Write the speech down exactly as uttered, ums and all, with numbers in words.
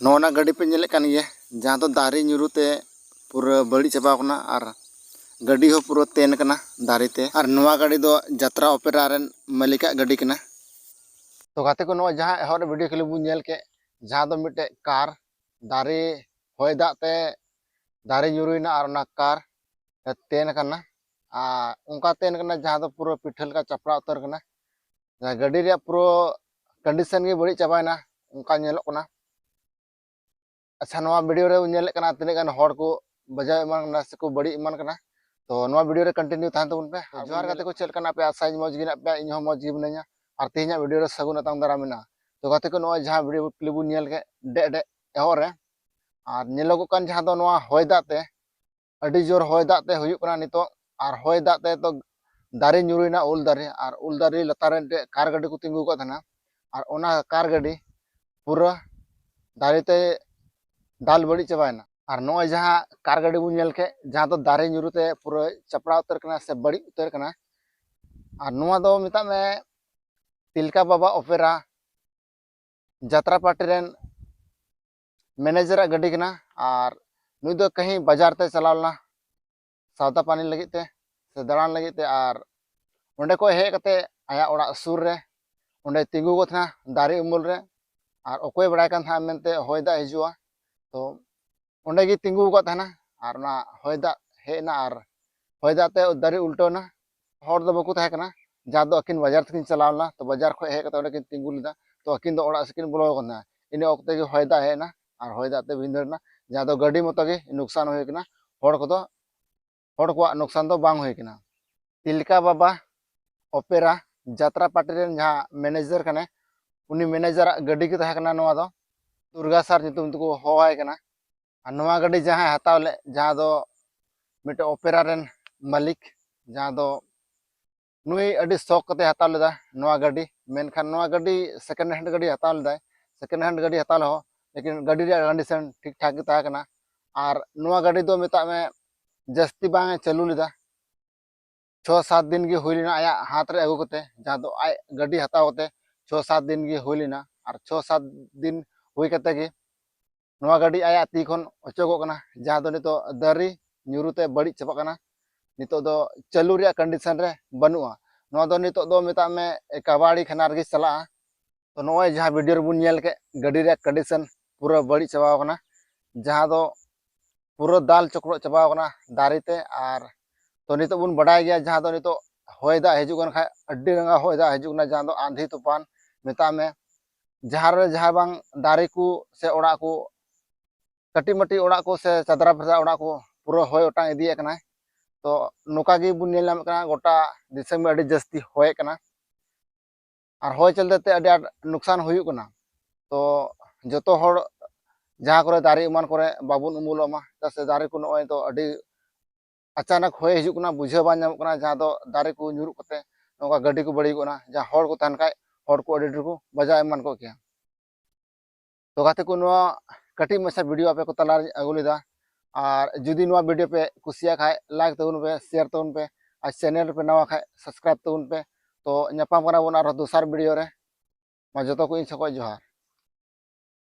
ᱱᱚᱜᱼᱚ ᱱᱟ ᱜᱟᱹᱰᱤ ᱯᱮ ᱧᱮᱞᱮᱫ ᱠᱟᱱ ᱜᱮᱭᱟ, ᱡᱟᱦᱟᱸ ᱫᱚ ᱫᱟᱨᱮ ᱧᱩᱨᱩ ᱛᱮ ᱯᱩᱨᱟᱹ ᱵᱟᱹᱲᱤᱡ ᱪᱟᱵᱟᱣ ᱠᱟᱱᱟ ᱟᱨ ᱜᱟᱹᱰᱤ ᱦᱚᱸ ᱯᱩᱨᱟᱹ ᱛᱮᱱ ᱠᱟᱱᱟ ᱫᱟᱨᱮ ᱛᱮ᱾ ᱟᱨ ᱱᱚᱣᱟ ᱜᱟᱹᱰᱤ ᱫᱚ ᱡᱟᱛᱨᱟ ᱚᱯᱮᱨᱟ ᱨᱮᱱ ᱢᱟᱹᱞᱤᱠᱟᱜ ᱜᱟᱹᱰᱤ ᱠᱟᱱᱟ᱾ ᱛᱚ ᱜᱟᱛᱮ ᱠᱚ, ᱱᱚᱣᱟ ᱡᱟᱦᱟᱸ ᱮᱦᱚᱵ ᱨᱮ ᱵᱷᱤᱰᱤᱭᱳ ᱠᱞᱤᱯ ᱵᱚᱱ ᱧᱮᱞ ᱠᱮᱫ, ᱡᱟᱦᱟᱸ ᱫᱚ ᱢᱤᱫᱴᱮᱡ ᱠᱟᱨ ᱫᱟᱨᱮ, ᱦᱚᱭ ᱫᱟᱜ ᱛᱮ ᱫᱟᱨᱮ ᱧᱩᱨᱩᱭᱮᱱᱟ ᱟᱨ ᱚᱱᱟ ᱠᱟᱨ ᱛᱮᱱ ᱠᱟᱱᱟ᱾ ᱟᱨ ᱚᱱᱠᱟ ᱛᱮᱱ ᱠᱟᱱᱟ ᱡᱟᱦᱟᱸ ᱫᱚ ᱯᱩᱨᱟᱹ ᱯᱤᱴᱷᱟᱹ ᱞᱮᱠᱟ ᱪᱟᱯᱲᱟ ᱩᱛᱟᱹᱨ ᱠᱟᱱᱟ᱾ ᱡᱟᱦᱟᱸ ᱜᱟᱹᱰᱤ ᱨᱮᱭᱟᱜ ᱯᱩᱨᱟᱹ ᱠᱚᱱᱰᱤᱥᱚᱱ ᱜᱮ ᱵᱟᱹᱲᱤᱡ ᱪᱟᱵᱟᱭᱮᱱᱟ, ᱚᱱᱠᱟ ᱧᱮᱞᱚᱜ ᱠᱟᱱᱟ᱾ ᱟᱪᱪᱷᱟ, ᱱᱚᱣᱟ ᱵᱷᱤᱰᱤᱭᱳ ᱨᱮ ᱧᱮᱞᱮᱫ ᱠᱟᱱᱟ ᱛᱤᱱᱟᱹᱜ ᱜᱟᱱ ᱦᱚᱲ ᱠᱚ ᱵᱟᱡᱟᱣ ᱮᱢᱟᱱ ᱠᱟᱱᱟ ᱥᱮᱠᱚ ᱵᱟᱹᱲᱤᱡ ᱮᱢᱟᱱ ᱠᱟᱱᱟ᱾ ᱛᱚ ᱱᱚᱣᱟ ᱵᱷᱤᱰᱤᱭᱳ ᱨᱮ ᱠᱚᱱᱴᱤᱱᱤᱭᱩ ᱛᱟᱦᱮᱱ ᱛᱟᱵᱚᱱ ᱯᱮ᱾ ᱟᱨ ᱡᱚᱦᱟᱨ ᱜᱟᱛᱮ ᱠᱚ, ᱪᱮᱫ ᱞᱮᱠᱟ ᱢᱮᱱᱟᱜ ᱯᱮᱭᱟ? ᱟᱥᱟᱧ ᱢᱚᱡᱽ ᱜᱮ ᱢᱮᱱᱟᱜ ᱯᱮᱭᱟ, ᱤᱧ ᱦᱚᱸ ᱢᱚᱡᱽ ᱜᱮ ᱢᱤᱱᱟᱹᱧᱟ᱾ ᱟᱨ ᱛᱮᱦᱮᱧᱟᱜ ᱵᱷᱤᱰᱤᱭᱳ ᱨᱮ ᱥᱟᱹᱜᱩᱱ ᱟᱛᱟᱝ ᱫᱟᱨᱟᱢ ᱢᱮᱱᱟᱜᱼᱟ᱾ ᱛᱚ ᱜᱟᱛᱮ ᱠᱚ, ᱱᱚᱜᱼᱚᱭ ᱡᱟᱦᱟᱸ ᱵᱷᱤᱰᱤᱭᱳ ᱠᱞᱤᱯ ᱵᱚᱱ ᱧᱮᱞ ᱠᱮᱫ ᱰᱮ ᱰᱮ ᱮᱦᱚᱵ ᱨᱮ, ᱟᱨ ᱧᱮᱞᱚᱜᱚᱜ ᱠᱟᱱ ᱡᱟᱦᱟᱸ ᱫᱚ ᱱᱚᱣᱟ ᱦᱚᱭ ᱫᱟᱜ ᱛᱮ, ᱟᱹᱰᱤ ᱡᱳᱨ ᱦᱚᱭ ᱫᱟᱜ ᱛᱮ ᱦᱩᱭᱩᱜ ᱠᱟᱱᱟ ᱱᱤᱛᱚᱜ᱾ ᱟᱨ ᱦᱚᱭ ᱫᱟᱜ ᱛᱮ ᱛᱚ ᱫᱟᱨᱮ ᱧᱩᱨᱩᱭᱮᱱᱟ, ᱩᱞ ᱫᱟᱨᱮ, ᱟᱨ ᱩᱞ ᱫᱟᱨᱮ ᱞᱟᱛᱟᱨ ᱨᱮ ᱢᱤᱫᱴᱮᱡ ᱠᱟᱨ ᱜᱟᱹᱰᱤ ᱠᱚ ᱛᱤᱸᱜᱩ ᱟᱠᱟᱫ ᱛᱟᱦᱮᱱᱟ᱾ ᱟᱨ ᱚᱱᱟ ᱠᱟᱨ ᱜᱟᱹᱰᱤ ᱯᱩᱨᱟᱹ ᱫᱟᱨᱮ ᱛᱮ ᱫᱟᱞ ᱵᱟᱹᱲᱤᱡ ᱪᱟᱵᱟᱭᱮᱱᱟ᱾ ᱟᱨ ᱱᱚᱜᱼᱚᱭ ᱡᱟᱦᱟᱸ ᱠᱟᱨ ᱜᱟᱹᱰᱤ ᱵᱚᱱ ᱧᱮᱞ ᱠᱮᱫ, ᱡᱟᱦᱟᱸ ᱫᱚ ᱫᱟᱨᱮ ᱧᱩᱨᱩ ᱛᱮ ᱯᱩᱨᱟᱹ ᱪᱟᱯᱲᱟ ᱩᱛᱟᱹᱨ ᱠᱟᱱᱟ ᱥᱮ ᱵᱟᱹᱲᱤᱡ ᱩᱛᱟᱹᱨ ᱠᱟᱱᱟ, ᱟᱨ ᱱᱚᱣᱟ ᱫᱚ ᱢᱮᱛᱟᱜ ᱢᱮ ᱛᱤᱞᱠᱟ ᱵᱟᱵᱟ ᱚᱯᱮᱨᱟ ᱡᱟᱛᱨᱟ ᱯᱟᱨᱴᱤ ᱨᱮᱱ ᱢᱮᱱᱮᱡᱟᱨᱟᱜ ᱜᱟᱹᱰᱤ ᱠᱟᱱᱟ᱾ ᱟᱨ ᱱᱩᱭ ᱫᱚ ᱠᱟᱹᱦᱤ ᱵᱟᱡᱟᱨ ᱛᱮ ᱪᱟᱞᱟᱣ ᱞᱮᱱᱟ ᱥᱟᱣᱫᱟ ᱯᱟᱱᱤ ᱞᱟᱹᱜᱤᱫ ᱛᱮ ᱥᱮ ᱫᱟᱬᱟᱱ ᱞᱟᱹᱜᱤᱫ ᱛᱮ, ᱟᱨ ᱚᱸᱰᱮ ᱠᱷᱚᱱ ᱦᱮᱡ ᱠᱟᱛᱮ ᱟᱭᱟᱜ ᱚᱲᱟᱜ ᱥᱩᱨ ᱨᱮ ᱚᱸᱰᱮ ᱛᱤᱸᱜᱩ ᱠᱚ ᱛᱟᱦᱮᱱᱟ ᱫᱟᱨᱮ ᱩᱢᱩᱞ ᱨᱮ᱾ ᱟᱨ ᱚᱠᱚᱭ ᱵᱟᱲᱟᱭ ᱠᱟᱱ ᱛᱟᱦᱮᱱᱟ ᱢᱮᱱᱛᱮ ᱦᱚᱭ ᱫᱟᱜ ᱦᱤᱡᱩᱜᱼᱟ, ᱛᱚ ᱚᱸᱰᱮ ᱜᱮ ᱛᱤᱸᱜᱩ ᱟᱠᱟᱫ ᱛᱟᱦᱮᱱᱟ᱾ ᱟᱨ ᱚᱱᱟ ᱦᱚᱭ ᱫᱟᱜ ᱦᱮᱡ ᱮᱱᱟ ᱟᱨ ᱦᱚᱭ ᱫᱟᱜ ᱛᱮ ᱫᱟᱨᱮ ᱩᱞᱴᱟᱹᱣ ᱮᱱᱟ᱾ ᱦᱚᱲ ᱫᱚ ᱵᱟᱠᱚ ᱛᱟᱦᱮᱸ ᱠᱟᱱᱟ, ᱡᱟᱦᱟᱸ ᱫᱚ ᱟᱹᱠᱤᱱ ᱵᱟᱡᱟᱨ ᱛᱮᱠᱤᱱ ᱪᱟᱞᱟᱣ ᱞᱮᱱᱟ, ᱛᱚ ᱵᱟᱡᱟᱨ ᱠᱷᱚᱱ ᱦᱮᱡ ᱠᱟᱛᱮ ᱚᱸᱰᱮ ᱠᱤᱱ ᱛᱤᱸᱜᱩ ᱞᱮᱫᱟ᱾ ᱛᱚ ᱟᱹᱠᱤᱱ ᱫᱚ ᱚᱲᱟᱜ ᱥᱮᱫ ᱠᱤᱱ ᱵᱚᱞᱚ ᱟᱠᱟᱱᱟ᱾ ᱤᱱᱟᱹ ᱚᱠᱛᱮ ᱜᱮ ᱦᱚᱭ ᱫᱟᱜ ᱦᱮᱡ ᱮᱱᱟ ᱟᱨ ᱦᱚᱭ ᱫᱟᱜ ᱛᱮ ᱵᱷᱤᱸᱫᱟᱹᱲ ᱮᱱᱟ, ᱡᱟᱦᱟᱸ ᱫᱚ ᱜᱟᱹᱰᱤ ᱢᱚᱛᱚ ᱜᱮ ᱱᱩᱠᱥᱟᱱ ᱦᱩᱭ ᱠᱟᱱᱟ᱾ ᱦᱚᱲ ᱠᱚᱫᱚ, ᱦᱚᱲ ᱠᱚᱣᱟᱜ ᱱᱩᱠᱥᱟᱱ ᱫᱚ ᱵᱟᱝ ᱦᱩᱭ ᱠᱟᱱᱟ᱾ ᱛᱤᱞᱠᱟ ᱵᱟᱵᱟ ᱚᱯᱮᱨᱟ ᱡᱟᱛᱨᱟ ᱯᱟᱨᱴᱤ ᱨᱮᱱ ᱡᱟᱦᱟᱸ ᱢᱮᱱᱮᱡᱟᱨ ᱠᱟᱱᱟᱭ, ᱩᱱᱤ ᱢᱮᱱᱮᱡᱟᱨᱟᱜ ᱜᱟᱹᱰᱤ ᱜᱮ ᱛᱟᱦᱮᱸ ᱠᱟᱱᱟ ᱱᱚᱣᱟ ᱫᱚ᱾ ᱫᱩᱨᱜᱟ ᱥᱟᱨ ᱧᱩᱛᱩᱢ ᱛᱮᱠᱚ ᱦᱚᱦᱚᱣᱟᱭ ᱠᱟᱱᱟ᱾ ᱟᱨ ᱱᱚᱣᱟ ᱜᱟᱹᱰᱤ ᱡᱟᱦᱟᱸᱭ ᱦᱟᱛᱟᱣ ᱞᱮᱫ, ᱡᱟᱦᱟᱸ ᱫᱚ ᱢᱤᱫᱴᱮᱱ ᱚᱯᱮᱨᱟ ᱨᱮᱱ ᱢᱟᱹᱞᱤᱠ, ᱡᱟᱦᱟᱸ ᱫᱚ ᱱᱩᱭ ᱟᱹᱰᱤ ᱥᱚᱠ ᱠᱟᱛᱮ ᱦᱟᱛᱟᱣ ᱞᱮᱫᱟ ᱱᱚᱣᱟ ᱜᱟᱹᱰᱤ᱾ ᱢᱮᱱᱠᱷᱟᱱ ᱱᱚᱣᱟ ᱜᱟᱹᱰᱤ ᱥᱮᱠᱮᱱᱰ ᱦᱮᱱᱰ ᱜᱟᱹᱰᱤ ᱦᱟᱛᱟᱣ ᱞᱮᱫᱟᱭ, ᱥᱮᱠᱮᱱᱰ ᱦᱮᱱᱰ ᱜᱟᱹᱰᱤ ᱦᱟᱛᱟᱣ ᱞᱮᱦᱚᱸ, ᱞᱮᱠᱤᱱ ᱜᱟᱹᱰᱤ ᱨᱮᱭᱟᱜ ᱠᱚᱱᱰᱤᱥᱚᱱ ᱴᱷᱤᱠ ᱴᱷᱟᱠ ᱜᱮ ᱛᱟᱦᱮᱸ ᱠᱟᱱᱟ᱾ ᱟᱨ ᱱᱚᱣᱟ ᱜᱟᱹᱰᱤ ᱫᱚ ᱢᱮᱛᱟᱜ ᱢᱮ ᱡᱟᱹᱥᱛᱤ ᱵᱟᱝ ᱮ ᱪᱟᱹᱞᱩ ᱞᱮᱫᱟ᱾ ᱪᱷᱚ ᱥᱟᱛ ᱫᱤᱱ ᱜᱮ ᱦᱩᱭ ᱞᱮᱱᱟ ᱟᱭᱟᱜ ᱦᱟᱛ ᱨᱮ ᱟᱹᱜᱩ ᱠᱟᱛᱮ, ᱡᱟᱦᱟᱸ ᱫᱚ ᱟᱡ ᱜᱟᱹᱰᱤ ᱦᱟᱛᱟᱣ ᱠᱟᱛᱮ ᱪᱷᱚ ᱥᱟᱛ ᱫᱤᱱ ᱜᱮ ᱦᱩᱭ ᱞᱮᱱᱟ᱾ ᱟᱨ ᱪᱷᱚ ᱥᱟᱛ ᱫᱤᱱ ᱦᱩᱭ ᱠᱟᱛᱮ ᱜᱮ ᱱᱚᱣᱟ ᱜᱟᱹᱰᱤ ᱟᱭᱟᱜ ᱛᱤ ᱠᱷᱚᱱ ᱚᱪᱚᱜᱚᱜ ᱠᱟᱱᱟ, ᱡᱟᱦᱟᱸ ᱫᱚ ᱱᱤᱛᱚᱜ ᱫᱟᱨᱮ ᱧᱩᱨᱩ ᱛᱮ ᱵᱟᱹᱲᱤᱡ ᱪᱟᱵᱟᱜ ᱠᱟᱱᱟ᱾ ᱱᱤᱛᱚᱜ ᱫᱚ ᱪᱟᱹᱞᱩ ᱨᱮᱭᱟᱜ ᱠᱚᱱᱰᱤᱥᱚᱱ ᱨᱮ ᱵᱟᱹᱱᱩᱜᱼᱟ᱾ ᱱᱚᱣᱟ ᱫᱚ ᱱᱤᱛᱚᱜ ᱫᱚ ᱢᱮᱛᱟᱜ ᱢᱮ ᱠᱟᱵᱟᱲᱤ ᱠᱷᱟᱱᱟ ᱨᱮᱜᱮ ᱪᱟᱞᱟᱜᱼᱟ᱾ ᱛᱚ ᱱᱚᱜᱼᱚᱭ ᱡᱟᱦᱟᱸ ᱵᱷᱤᱰᱤᱭᱳ ᱨᱮᱵᱚᱱ ᱧᱮᱞ ᱠᱮᱫ, ᱜᱟᱹᱰᱤ ᱨᱮᱭᱟᱜ ᱠᱚᱱᱰᱤᱥᱚᱱ ᱯᱩᱨᱟᱹ ᱵᱟᱹᱲᱤᱡ ᱪᱟᱵᱟᱣ ᱠᱟᱱᱟ, ᱡᱟᱦᱟᱸ ᱫᱚ ᱯᱩᱨᱟᱹ ᱫᱟᱞ ᱪᱚᱠᱨᱚᱜ ᱪᱟᱵᱟᱣ ᱠᱟᱱᱟ ᱫᱟᱨᱮ ᱛᱮ᱾ ᱟᱨ ᱛᱚ ᱱᱤᱛᱚᱜ ᱵᱚᱱ ᱵᱟᱰᱟᱭ ᱜᱮᱭᱟ, ᱡᱟᱦᱟᱸ ᱫᱚ ᱱᱤᱛᱚᱜ ᱦᱚᱭ ᱫᱟᱜ ᱦᱤᱡᱩᱜ ᱠᱟᱱ ᱠᱷᱟᱡ ᱟᱹᱰᱤ ᱨᱟᱸᱜᱟᱣ ᱦᱚᱭ ᱫᱟᱜ ᱦᱤᱡᱩᱜ ᱠᱟᱱᱟ, ᱡᱟᱦᱟᱸ ᱫᱚ ᱟᱸᱫᱷᱤ ᱛᱩᱯᱷᱟᱱ ᱢᱮᱛᱟᱜ ᱢᱮ, ᱡᱟᱦᱟᱸ ᱨᱮ ᱡᱟᱦᱟᱸ ᱵᱟᱝ ᱫᱟᱨᱮ ᱠᱚ ᱥᱮ ᱚᱲᱟᱜ ᱠᱚ, ᱠᱟᱹᱴᱤᱡ ᱢᱟᱹᱴᱤᱡ ᱚᱲᱟᱜ ᱠᱚ ᱥᱮ ᱪᱟᱫᱽᱨᱟ ᱯᱷᱟᱫᱽᱨᱟ ᱚᱲᱟᱜ ᱠᱚ ᱯᱩᱨᱟᱹ ᱦᱚᱭ ᱚᱴᱟᱝ ᱤᱫᱤᱭᱮᱫ ᱠᱟᱱᱟᱭ᱾ ᱛᱚ ᱱᱚᱝᱠᱟ ᱜᱮ ᱵᱚᱱ ᱧᱮᱞ ᱧᱟᱢᱮᱫ ᱠᱟᱱᱟ, ᱜᱚᱴᱟ ᱫᱤᱥᱚᱢ ᱜᱮ ᱟᱹᱰᱤ ᱡᱟᱹᱥᱛᱤ ᱦᱚᱭᱮᱫ ᱠᱟᱱᱟ᱾ ᱟᱨ ᱦᱚᱭ ᱪᱚᱞᱛᱮ ᱛᱮ ᱟᱹᱰᱤ ᱟᱸᱴ ᱱᱩᱠᱥᱟᱱ ᱦᱩᱭᱩᱜ ᱠᱟᱱᱟ᱾ ᱛᱚ ᱡᱚᱛᱚ ᱦᱚᱲ ᱡᱟᱦᱟᱸ ᱠᱚᱨᱮ ᱫᱟᱨᱮ ᱮᱢᱟᱱ ᱠᱚᱨᱮ ᱵᱟᱵᱚᱱ ᱩᱢᱩᱞᱚᱜ ᱢᱟ, ᱪᱮᱫᱟᱜ ᱥᱮ ᱫᱟᱨᱮ ᱠᱚ ᱱᱚᱜᱼᱚᱭ ᱛᱚ ᱟᱹᱰᱤ ᱟᱪᱟᱱᱚᱠ ᱦᱚᱭ ᱦᱤᱡᱩᱜ ᱠᱟᱱᱟ, ᱵᱩᱡᱷᱟᱹᱣ ᱵᱟᱝ ᱧᱟᱢᱚᱜ ᱠᱟᱱᱟ, ᱡᱟᱦᱟᱸ ᱫᱚ ᱫᱟᱨᱮ ᱠᱚ ᱧᱩᱨᱩᱜ ᱠᱟᱛᱮ ᱱᱚᱝᱠᱟ ᱜᱟᱹᱰᱤ ᱠᱚ ᱵᱟᱹᱲᱤᱡᱚᱜ ᱠᱟᱱᱟ, ᱡᱟᱦᱟᱸ ᱦᱚᱲ ᱠᱚ ᱛᱟᱦᱮᱱ ᱠᱷᱟᱡ ᱦᱚᱲ ᱠᱚ ᱟᱹᱰᱤ ᱰᱷᱮᱨ ᱠᱚ ᱵᱟᱡᱟᱣ ᱮᱢᱟᱱ ᱠᱚᱜ ᱠᱮᱭᱟ᱾ ᱛᱚ ᱜᱟᱛᱮ ᱠᱚ, ᱱᱚᱣᱟ ᱠᱟᱹᱴᱤᱡ ᱢᱟᱪᱷᱟ ᱵᱷᱤᱰᱤᱭᱳ ᱟᱯᱮ ᱠᱚ ᱛᱟᱞᱟᱨᱮᱧ ᱟᱹᱜᱩ ᱞᱮᱫᱟ᱾ ᱟᱨ ᱡᱩᱫᱤ ᱱᱚᱣᱟ ᱵᱷᱤᱰᱤᱭᱳ ᱯᱮ ᱠᱩᱥᱤᱭᱟᱜ ᱠᱷᱟᱡ ᱞᱟᱭᱤᱠ ᱛᱟᱵᱚᱱ ᱯᱮ, ᱥᱮᱭᱟᱨ ᱛᱟᱵᱚᱱ ᱯᱮ, ᱟᱨ ᱪᱮᱱᱮᱞ ᱨᱮᱯᱮ ᱱᱟᱣᱟ ᱠᱷᱟᱡ ᱥᱟᱵᱥᱠᱨᱟᱭᱤᱵ ᱛᱟᱵᱚᱱ ᱯᱮ᱾ ᱛᱚ ᱧᱟᱯᱟᱢ ᱠᱟᱱᱟ ᱵᱚᱱ ᱟᱨᱦᱚᱸ ᱫᱚᱥᱟᱨ ᱵᱷᱤᱰᱤᱭᱳ ᱨᱮ᱾ ᱢᱟ ᱡᱚᱛᱚ ᱠᱚ ᱤᱧ ᱥᱮᱫ ᱠᱷᱚᱡ ᱡᱚᱦᱟᱨ᱾